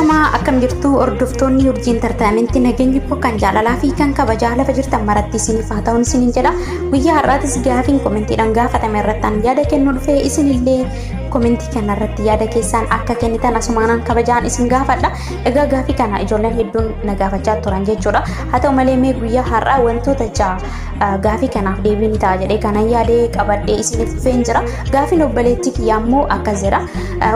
Ashamaa, akkam jirtu hordoftoonni Urjii Intartaayimentii? Nageenyi koo kan jaalalaa fi kan kabajaa lafa jirtan maratti isiniif haa ta'uun isiniin jedha. Guyyaa har'aatis gaafiin komentiidhaan gaafatame irratti an yaada kennuu dhufee, isinillee komentii kana irratti yaada keessaan akka kennitan asumaanaan kabajaan isin gaafadha. Egaa gaafii kana ijoolleen hedduun na gaafachaa turan jechuudha. Haa ta'u malee, mee guyyaa har'aa wantoota 6 gaafii kanaaf deebii ni ta'a jedhee kanan yaadee qabadhee isiniif dhufeen jira. Gaafiin obboleettii kiyyaa immoo akkas jedha.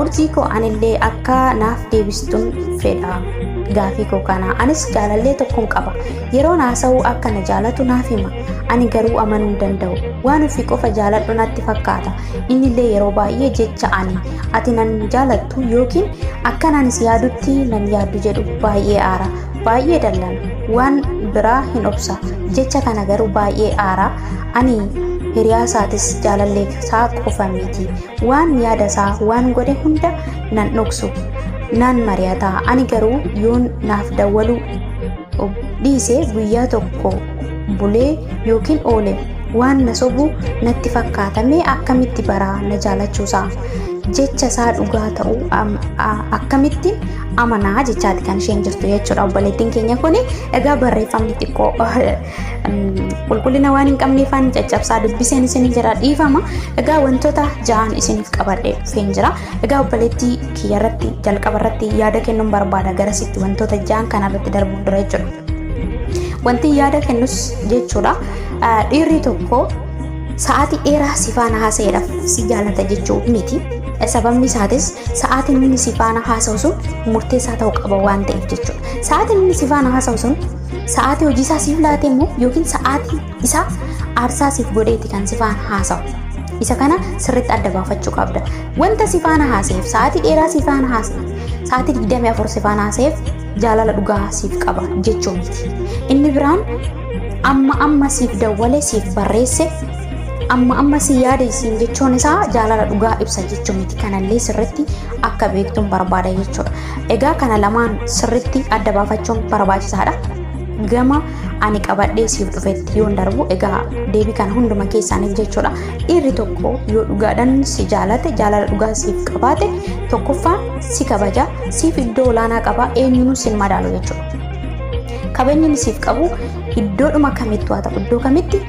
"Urjii koo, anillee akka naaf deebistuun fedha. Gaafii koo kana anis jaalallee tokkoon qaba. Yeroon haasa'u akka na jaalatu naaf hima. Ani garuu amanuu hin danda'u. Waan ofii qofa jaaladhu natti fakkaata. Innillee yeroo baay'ee jecha ani 'Ati nan jaalattu' yookiin 'Akkan ani si yaadutti nan yaaddu' jedhu baay'ee aara. Baay'ee dallana. Waan biraa hin obsa. Jecha kana garuu baay'ee aara. Ani hiriyaa isaatis jaalallee isaa qofa miti. Waan yaada isaa, waan godhe hunda nan dhoksu. Naan mari'ata. Ani garuu yoon naaf dawwaluu dhiise, guyyaa tokko bulee yookiin oole, waan na sobu natti fakkaata. Mee akkamitti baraa na jaalachuusaa? Jecha isaa dhugaa ta'uu akkamitti amanaa?" jechaati kan isheen jirtu jechuudha obboleettiin keenya kuni. Egaa barreeffamni xiqqoo qulqullina waan hin qabneefaan caccabsaa dubbiseen isin jira, dhiifama. Egaa wantoota ja'an isiniif qabadhee dhufeen jira. Egaa obboleettii kiyyarratti jalqaba irratti yaada kennuun barbaada, garasitti wantoota ja'an kanarratti darbuun dura jechuudha. Wanti yaada kennus jechuudha, dhiirri tokko sa'aatii dheeraa si faana haasa'eedhaaf si jaalata jechuu miti. Sababni isaatis sa'aatiin inni si faana haasa'u sun murteessaa ta'uu qaba waan ta'eef jechuudha. Sa'aatiin inni si faana haasa'u sun sa'aatii hojii isaa siif laate immoo yookiin sa'aatii isaa aarsaa siif godheeti kan si faana haasa'u. Isa kana sirriitti adda baafachuu qabda. Wanta si faana haasa'eef, sa'aatii dheeraa si faana haasa'eef, sa'aatii 24 si faana haasa'eef jaalala dhugaa siif qaba jechuu miti. Inni biraan amma amma siif dawwale, siif barreesse, amma amma si yaada isiin jechuun isaa jaalala dhugaa ibsa jechuu miti. Kanallee sirriitti akka beektuun barbaada jechuudha. Egaa kana lamaan sirriitti adda baafachuun barbaachisaadha. Gama ani qabadhee siif dhufetti yoon darbu, egaa deebii kana hunduma keessaaniif jechuudha. Dhiirri tokko yoo dhugaadhaan si jaalate, jaalala dhugaa siif qabaate, tokkoffaan si kabaja, siif iddoo olaanaa qaba, eenyuunuu sin madaalu jechuudha. Kabajni inni siif qabu iddoodhuma kamittu haa ta'u, iddoo kamitti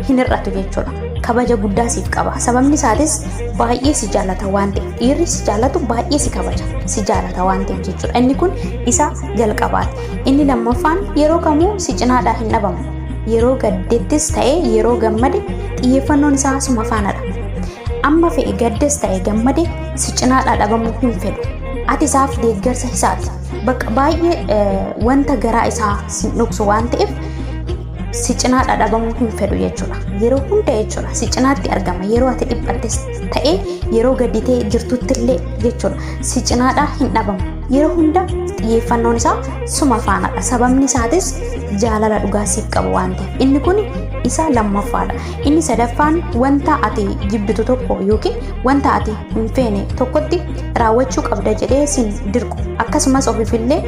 hin hir'atu jechuudha. Kabaja guddaa siif qaba. Sababni isaatis baay'ee si jaalata waan ta'eef. Dhiirri si jaalatu baay'ee si kabaja, si jaalata waan ta'eef jechuudha. Inni kun isa jalqabaati. Inni lammaffaan yeroo kamuu si cinaadhaa hin dhabamu. Yeroo gaddettis ta'e yeroo gammade xiyyeeffannoon isaa suma faanadha. Amma fe'e gaddes ta'e gammade si cinaadhaa dhabamuu hin fedhu. Ati isaaf deeggarsa isaati. Bakka baay'ee wanta garaa isaa si dhoksu waan ta'eef si cinaadhaa dhabamuu hin fedhu jechuudha. Yeroo hunda jechuudha si cinaatti argama. Yeroo ati dhiphattes ta'e yeroo gadditee jirtutti illee jechuudha, si cinaadhaa hin dhabamu. Yeroo hunda xiyyeeffannoon isaa suma faanadha. Sababni isaatis jaalala dhugaa siif qabu waan ta'eef. Inni kun isa lammaffaadha. Inni sadaffaan wanta ati jibbitu tokko yookiin wanta ati hin feene tokkotti raawwachuu qabda jedhee sin dirqu. Akkasumas ofiifillee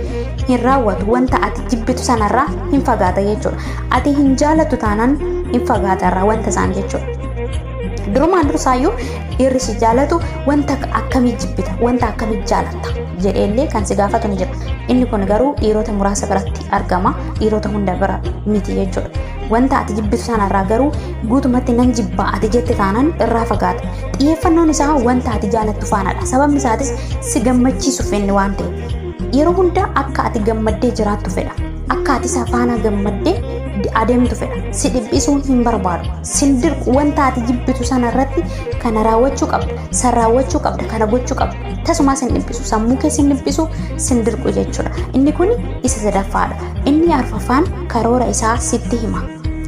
hin raawwatu. Wanta ati jibbitu sanarraa hin fagaata jechuudha. Ati hin jaalattu taanaan hin fagaata irraa wanta isaan jechuudha. Durumaan dursaayyuu dhiirri si jaalatu wanta akkamii jibbita, wanta akkamii jaalatta jedheellee kan si gaafatu ni jira. Inni kun garuu dhiirota muraasa biratti argama, dhiirota hunda bira miti jechuudha. Wanta ati jibbitu sanarraa garuu guutumatti nan jibbaa ati jette taanaan irraa fagaata. Xiyyeeffannoon isaa wanta ati jaalattu faanadha. Sababni isaatis si gammachiisuuf inni waan ta'eef. Yeroo hunda akka ati gammaddee jiraattu fedha. Akka ati isa faana gammaddee adeemtu fedha. Si dhiphisuu hin barbaadu. Sin dirqu. Wanta ati jibbitu sana irratti kana raawwachuu qabda, san raawwachuu qabda, kana gochuu qabda. Tasumaa sin dhiphisu, sammuu kee sin dhiphisu, sin dirqu jechuudha. Inni kun isa sadaffaadha. Inni arfaffaan karoora isaa sitti hima.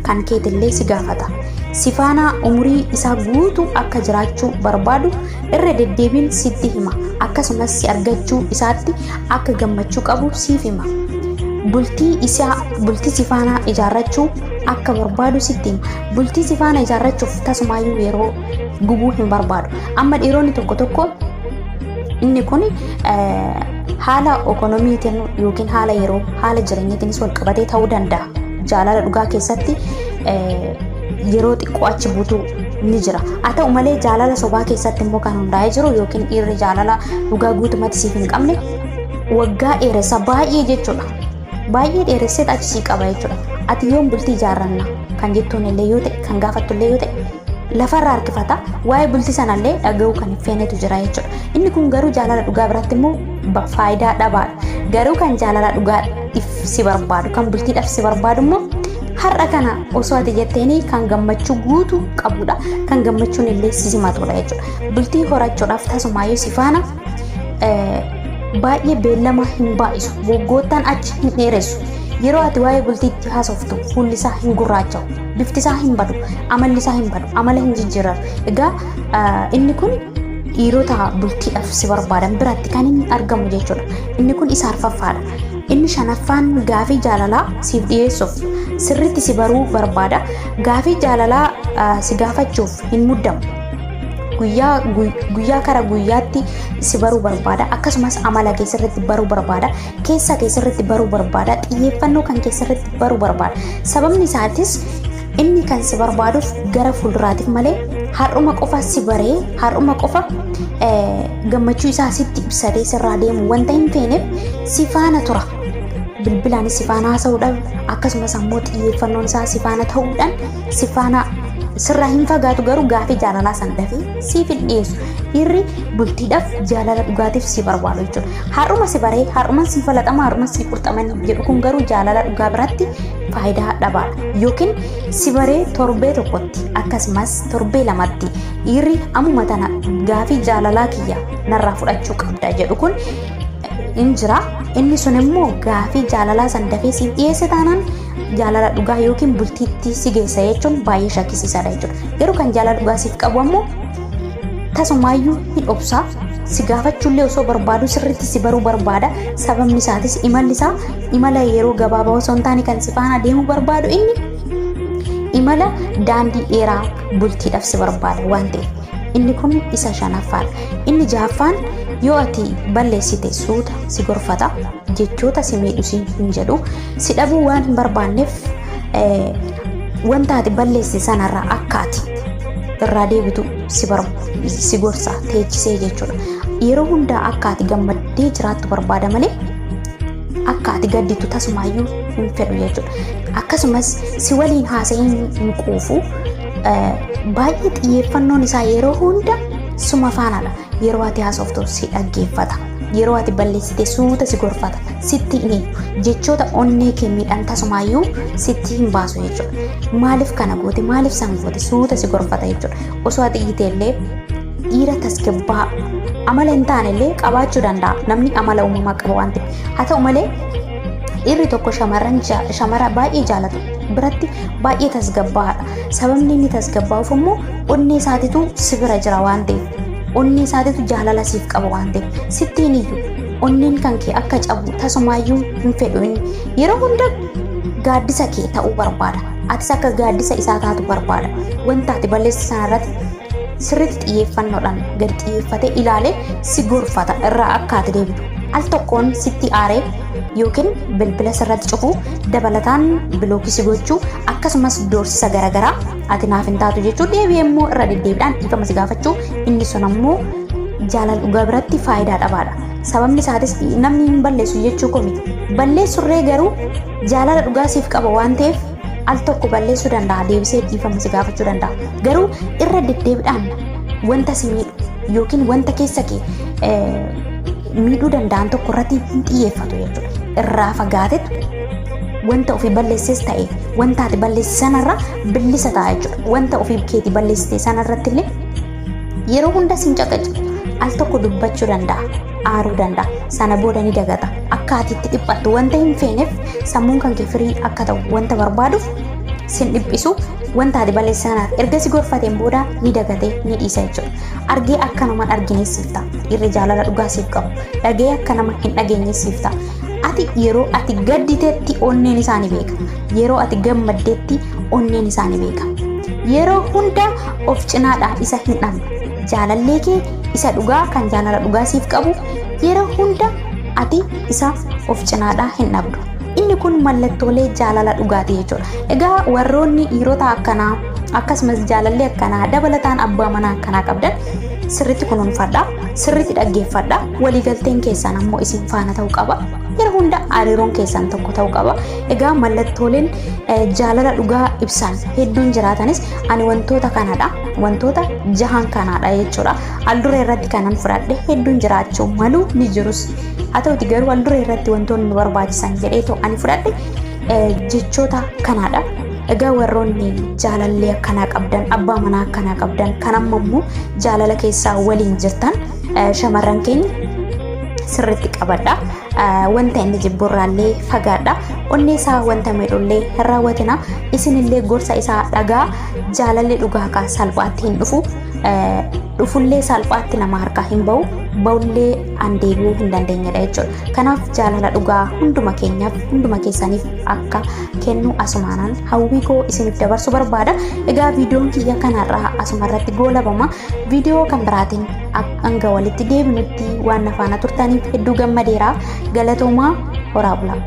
Kan keetillee si gaafata. Si faana umurii isaa guutuu akka jiraachuu barbaadu irra deddeebiin sitti hima. Akkasumas si argachuu isaatti akka gammachuu qabu siif hima. Bultii isaa, bultii si faana ijaarrachuu akka barbaadu sitti hima. Bultii si faana ijaarrachuuf tasumaayyuu yeroo gubuu hin barbaadu. Amma dhiironni tokko tokko, inni kun haala ekonomiitiin yookiin haala yeroo, haala jireenyaatiinis wal qabatee ta'uu danda'a. Jaalala dhugaa keessatti yeroo xiqqoo achi buutuu ni jira. Haa ta'u malee, jaalala sobaa keessatti immoo kan hundaa'ee jiru yookiin dhiirri jaalala dhugaa guutumatti siif hin qabne Waggaa dheeressa baay'ee jechuudha. Baay'ee dheeressee achi si qaba jechuudha. Ati yoom bultii ijaarranna kan jettuun illee yoo ta'e, kan gaafattu illee yoo ta'e, lafarraa harkifata. Waa'ee bultii sanallee dhaga'uu kan hin feenetu jira jechuudha. Inni kun garuu jaalala dhugaa biratti immoo faayidaa dhabaadha. Garuu kan jaalala dhugaadhaaf si barbaadu, kan bultiidhaaf si barbaadu immoo har'a kana osoo ati jetteeni kan gammachuu guutuu qabudha. Kan gammachuun illee si simatudha jechuudha. Bultii horachuudhaaf tasumaayyuu si faana baay'ee beellama hin baay'isu. Waggoottan achi hin dheeressu. Yeroo ati waa'ee bultiitti haasoftu fuulli isaa hin gurraacha'u. Bifti isaa hin badu. Amalli isaa hin badu. Amala hin jijjiiratu. Egaa inni kun dhiirota bultiidhaaf si barbaadan biratti kan inni argamu jechuudha. Inni kun isa arfaffaadha. Inni shanaffaan gaafii jaalalaa siif dhiyeessuuf sirriitti si baruu barbaada. Gaafii jaalalaa si gaafachuuf hin muddamu. Guyyaa kara guyyaatti si baruu barbaada. Akkasumas amala kee sirriitti baruu barbaada. Keessa kee sirriitti baruu barbaada. Xiyyeeffannoo kan kee sirriitti baruu barbaada. Sababni isaatis inni kan si barbaaduuf gara fuulduraatiif malee har'uma qofa si baree, har'uma qofa gammachuu isaa sitti ibsatee sirraa deemu wanta hin feeneef si faana tura. Bilbilaan si faana haasa'uudhaan, akkasumas ammoo xiyyeeffannoon isaa si faana ta'uudhaan si faana sirraa hin fagaatu. Garuu gaafii jaalalaa sana dafee siif hin dhiyeessu. Dhiirri bultiidhaaf jaalala dhugaatiif si barbaadu jechuudha. Har'uma si baree, har'uma si falaxama, har'uma si qurxaman jedhu kun garuu jaalala dhugaa biratti faayidaa dhabaadha. Yookiin si baree torbee tokkotti, akkasumas torbee lamatti dhiirri ammuma tana gaafii jaalalaa kiyya narraa fudhachuu qabda jedhu kun hin jira. Inni sun immoo gaafii jaalalaa san dafee siif dhiyeesse taanaan jaalala dhugaa yookiin bultiitti si geessa jechuun baay'ee shakkisiisaadha jechuudha. Garuu kan jaalala dhugaa siif qabu ammoo tasumaayyuu hin obsaa. Si gaafachuullee osoo barbaadu sirriitti si baruu barbaada. Sababni isaatis imalli isaa imala yeroo gabaabaa osoo hin taane, kan si faana deemuu barbaadu inni imala daandii dheeraa bultiidhaaf si barbaada waan ta'eef. Inni kun isa shanaffaadha. Inni jahaffaan yoo ati balleessite suuta si gorfata. Jechoota si miidhu si hin jedhu. Si dhabuu waan hin barbaanneef wanta ati balleessite sanarraa akka ati irraa deebitu si gorsa teechisee jechuudha. Yeroo hundaa akka ati gammaddee jiraattu barbaada malee akka ati gadditu tasumaayyuu hin fedhu jechuudha. Akkasumas si waliin haasa'ee hin quufu. Baay'ee xiyyeeffannoon isaa yeroo hunda suma faanaadha. Yeroo ati haasoftu si dhaggeeffata. Yeroo ati balleessite suuta si gorfata. Sitti hin iyyu. Jechoota onnee kee miidhan tasumaayyuu sitti hin baasu jechuudha. Maaliif kana goote, maaliif san goote, suuta si gorfata jechuudha. Osoo ati iyyite illee dhiira tasgabbaa amala hin taane illee qabaachuu danda'a. Namni amala uumamaa qaba waan ta'eef. Haa ta'u malee dhiirri tokko shamara baay'ee jaalatu biratti baay'ee tasgabbaa'aadha. Sababni inni tasgabbaa'uuf immoo onnee isaatitu si bira jira waan ta'eef. Onnee isaatitu jaalala siif qaba waan ta'eef. Sitti hin iyyu. Onneen kan kee akka cabu tasumaayyuu hin fedhu inni. Yeroo hunda gaaddisa kee ta'uu barbaada. Atis akka gaaddisa isaa taatu barbaada. Wanta ati balleessitu sanarratti sirriitti xiyyeeffannoodhaan gadi xiyyeeffatee ilaalee si gorfata irraa akka ati deebitu. Al tokkoon sitti aaree yookiin bilbila sirratti cufuu, dabalataan block si gochuu, akkasumas doorsisa garaagaraa ati naaf hin taatu jechuu, deebi'ee immoo irra deddeebiidhaan dhiifama si gaafachuu, inni sun ammoo jaalala dhugaa biratti faayidaa dhabaadha. Sababni isaatis namni hin balleessu jechuu koo miti. Balleessurree garuu jaalala dhugaa siif qaba waan ta'eef al tokko balleessuu danda'a, deebisee dhiifama si gaafachuu danda'a. Garuu irra deddeebiidhaan wanta si miidhu yookiin wanta keessa kee miidhuu danda'an tokko irratti hin xiyyeeffatu jechuudha. Irraa fagaatetu wanta ofii balleesses ta'e wanta ati balleessite sanarra bilisa ta'a jechuudha. Wanta ofii keetii balleessite sanarratti illee yeroo hunda sin caqacu. Al tokko dubbachuu danda'a, aaruu danda'a. Sana booda ni dagata. Akka ati itti dhiphattu wanta hin feeneef, sammuun kan kee firii akka ta'u wanta barbaaduuf sin dhiphisu. Wanta ati balleessite sanaaf erga si gorfateen booda ni dagate, ni dhiisa jechuudha. Argee akka nama hin argine siif ta'a. Dhiirri jaalala dhugaa siif qabu. Dhagee akka nama hin dhageenye siif ta'a. Ati yeroo ati gadditeetti onneen isaa ni beeka. Yeroo ati gammaddeetti onneen isaa ni beeka. Yeroo hunda of cinaadhaa isa hin dhabne. Jaalallee kee isa dhugaa, kan jaalala dhugaa siif qabu, yeroo hunda ati isa of cinaadhaa hin dhabdu. Inni kun mallattoolee jaalala dhugaati jechuudha. Egaa warroonni dhiirota akkanaa Akkasumas jaalallee akkanaa dabalataan abbaa manaa akkanaa qabdan sirriitti kunuunfadha, sirriitti dhaggeeffadha. Waliigalteen keessan ammoo isin faana ta'uu qaba. Yeroo hunda hariiroon keessan tokko ta'uu qaba. Egaa mallattooleen jaalala dhugaa ibsan hedduun jiraatanis ani wantoota kanadha. Wantoota jahan kanadha jechuudha. Alduree irratti kanan fudhadhe hedduun jiraachuu malu ni jirus. Haa ta'uti garuu alduree irratti wantoonni nu barbaachisan jedheetoo ani fudhadhe jechoota kanaadha. Egaa warroonni jaalallee akkanaa qabdan, abbaa manaa akkanaa qabdan, kan amma immoo jaalala keessaa waliin jirtan shamarran keenya sirriitti qabadha. Wanta inni jibburraallee fagaadha. Onnee isaa wanta miidhullee hin raawwatina. Isinillee gorsa isaa dhagaa jaalalli dhugaa kaa salphaatti hin dhufu. Dhufullee salphaatti nama harkaa hin ba'u. Ba'ullee an deebi'uu hin dandeenyedha jechuudha. Kanaaf jaalala dhugaa hunduma keenyaaf hunduma keessaniif akka kennu asumaanan hawwii koo isiniif dabarsuu barbaada. Egaa viidiyoon kiyya kanarraa asuma irratti goolabama. Viidiyoo kan biraatiin hanga walitti deebinutti waan na faana turtaniif hedduu gammadeera. Galatoomaa horaa bulaa.